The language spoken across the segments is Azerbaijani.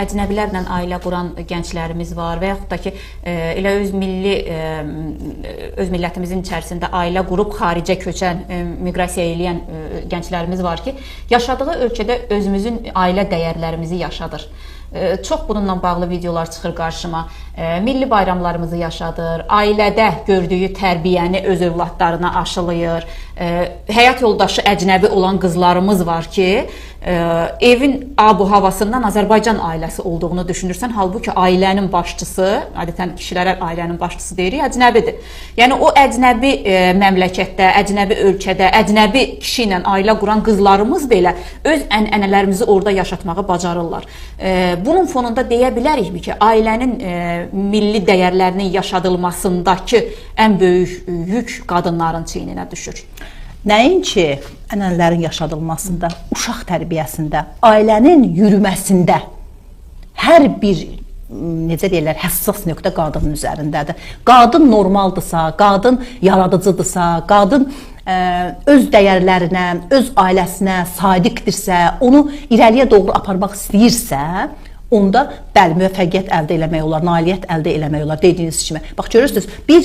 əcnəbilərlə ailə quran gənclərimiz var və yaxud da ki, elə öz milli öz millətimizin içərisində ailə qurub xaricə köçən, miqrasiya eləyən gənclərimiz var ki, yaşadığı ölkədə özümüzün ailə dəyərlərimizi yaşadır. Çox bununla bağlı videolar çıxır qarşıma. Milli bayramlarımızı yaşadır, ailədə gördüyü tərbiyəni öz övladlarına aşılayır. Həyat yoldaşı əcnəbi olan qızlarımız var ki, evin abu-havasından Azərbaycan ailəsi olduğunu düşünürsən, halbuki ailənin başçısı, adətən kişilərə ailənin başçısı deyirik, əcnəbidir. Yəni o əcnəbi məmləkətdə, əcnəbi ölkədə, əcnəbi kişi ilə ailə quran qızlarımız belə öz ənənələrimizi orada yaşatmağı bacarırlar. Bunun fonunda deyə bilərikmi ki, ailənin milli dəyərlərinin yaşadılmasındakı ən böyük yük qadınların çiyninə düşür? Nəinki ənənələrin yaşadılmasında, uşaq tərbiyəsində, ailənin yürüməsində hər bir, necə deyirlər, həssas nöqtə qadının üzərindədir. Qadın normaldısa, qadın yaradıcıdırsa, qadın öz dəyərlərinə, öz ailəsinə sadiqdirsə, onu irəliyə doğru aparmaq istəyirsə, onda bəli, müvəffəqiyyət əldə eləmək olar, nailiyyət əldə eləmək olar dediyiniz kimi. Bax görürsünüz, bir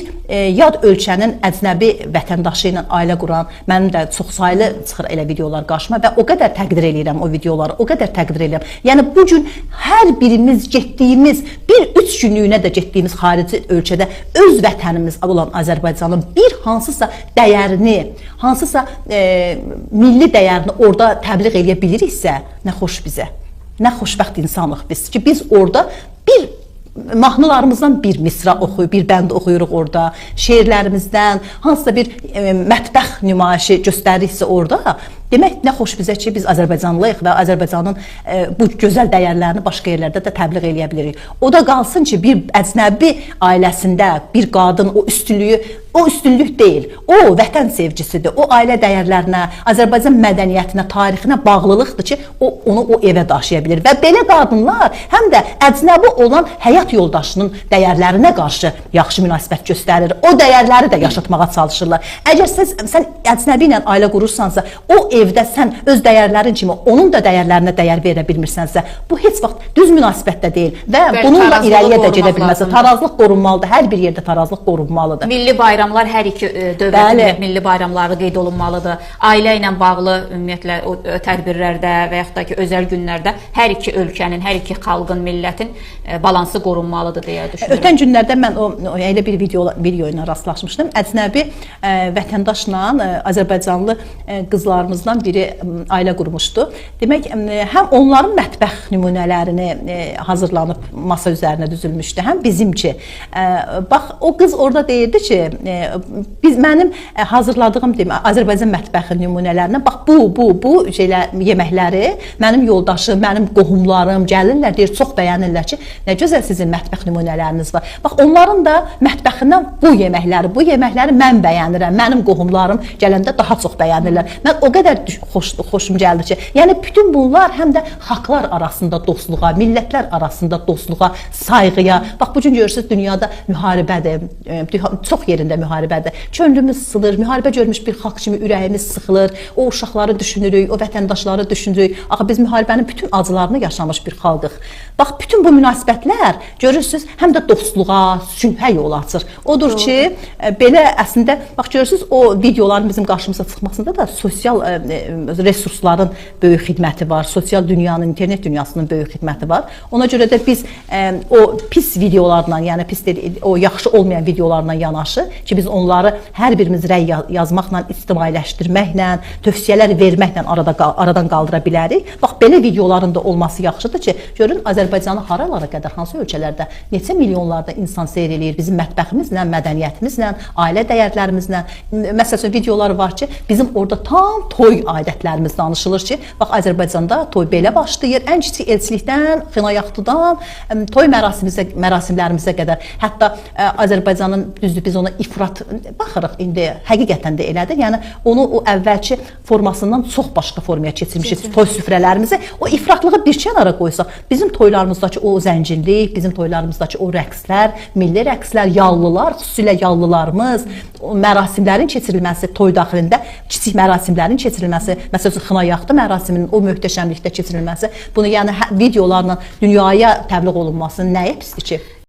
yad ölkənin əcnəbi vətəndaşı ilə ailə quran, mənim də çox saylı çıxır elə videolar qarşıma və o qədər təqdir eləyirəm o videoları, o qədər təqdir eləyirəm. Yəni bu gün hər birimiz getdiyimiz, bir 3 günlüyünə də getdiyimiz xarici ölkədə öz vətənimiz olan Azərbaycanın bir hansısa dəyərini, hansısa milli dəyərini orada təbliğ eləyə biliriksə, nə xoş bizə. Nə xoşbəxt insanıq biz ki, biz orada bir mahnılarımızdan bir misra oxuyuruq, bir bənd oxuyuruq orada, şeirlərimizdən, hansısa bir mətbəx nümayişi göstəririksə orada, demək nə xoş bizə ki, biz Azərbaycanlıyıq və Azərbaycanın bu gözəl dəyərlərini başqa yerlərdə də təbliğ eləyə bilirik. O da qalsın ki, bir əcnəbi ailəsində bir qadın o üstünlüyü, o üstünlük deyil, o vətən sevgisidir, o ailə dəyərlərinə, Azərbaycan mədəniyyətinə, tarixinə bağlılıqdır ki, o onu o evə daşıya bilir. Və belə qadınlar həm də əcnəbi olan həyat yoldaşının dəyərlərinə qarşı yaxşı münasibət göstərir. O dəyərləri də yaşatmağa çalışırlar. Əgər sən əcnəbi ilə ailə qurursansa, o evdə sən öz dəyərlərin kimi onun da dəyərlərinə dəyər verə bilmirsənsə, bu heç vaxt düz münasibətdə deyil və Bəli, bununla irəliyə də gedə bilməzsən. Lazımdır. Tarazlıq qorunmalıdır. Hər bir yerdə tarazlıq qorunmalıdır. Milli bayramlar hər iki dövlətin milli bayramları qeyd olunmalıdır. Ailə ilə bağlı ümumiyyətlə o tədbirlərdə və yaxud da ki, özəl günlərdə hər iki ölkənin, hər iki xalqın, millətin balansı qorunmalıdır deyə düşünürəm. Ötən günlərdə mən o elə bir video ilə rastlaşmışdım. Əcnəbi vətəndaşla Azərbaycanlı qızlarımızdan biri ailə qurmuşdu. Demək, həm onların mətbəx nümunələrini hazırlanıb masa üzərinə düzülmüşdü, həm bizimki. Bax, o qız orada deyirdi ki, mənim hazırladığım demək, Azərbaycan mətbəxi nümunələrinə bax bu şeylər, yeməkləri mənim yoldaşım, mənim qohumlarım gəlirlər, deyir, çox bəyənirlər ki, nə gözəl sizin mətbəx nümunələriniz var. Bax, onların da mətbəxindən bu yeməkləri mən bəyənirəm, mənim qohumlarım gələndə daha çox bəyənirlər. Mən o qədər xoşum gəldi ki, yəni bütün bunlar həm də xalqlar arasında dostluğa, millətlər arasında dostluğa, sayğıya. Bax, bu gün görürsünüz, dünyada müharibədir, çox yerində müharibədir. Könlümüz sıxılır, müharibə görmüş bir xalq kimi ürəyimiz sıxılır, o uşaqları düşünürük, o vətəndaşları düşünürük. Axı biz müharibənin bütün acılarını yaşamış bir xalqıq. Bax, bütün bu münasibətlər görürsünüz, həm də dostluğa, sülhə yol açır. Odur ki, belə əslində, bax görürsünüz, o videoların bizim qarşımıza çıxmasında da sosial resursların böyük xidməti var, sosial dünyanın, internet dünyasının böyük xidməti var. Ona görə də biz o pis videolarla, yəni pis dedi, o yaxşı olmayan videolarla yanaşı ki, biz onları hər birimiz rəy yazmaqla, ictimailəşdirməklə, tövsiyələr verməklə aradan qaldıra bilərik. Bax, belə videoların da olması yaxşıdır ki, görün Azərbaycanı haralara qədər, hansı ölkələrdə neçə milyonlarda insan seyr eləyir bizim mətbəximizlə, mədəniyyətimizlə, ailə dəyərlərimizlə. Məsəl üçün, videolar var ki, bizim orada tam toy adətlərimiz danışılır ki, bax Azərbaycanda toy belə başlayır, ən kiçik elçilikdən, xinayaxtıdan, toy mərasimlərimizə qədər. Hətta Azərbaycanın, düzdür, biz ona ifrat baxırıq indi, həqiqətən də elədir. Yəni onu o əvvəlki formasından çox başqa formaya keçirmişik toy süfrələrimizi. O ifratlığı bir kənara qoysaq, bizim toylarımızdakı o zənginlik, bizim toylarımızdakı o rəqslər, milli rəqslər, yallılar, xüsusilə yallılarımız, o mərasimlərin keçirilməsi toy daxilində, kiçik mərasimlərin keçirilməsi keçirilməsi, məsəl üçün xına yaxdı mərasiminin o möhtəşəmlikdə keçirilməsi, bunu yəni videolarla dünyaya təbliğ olunması nəyə pisdir ki?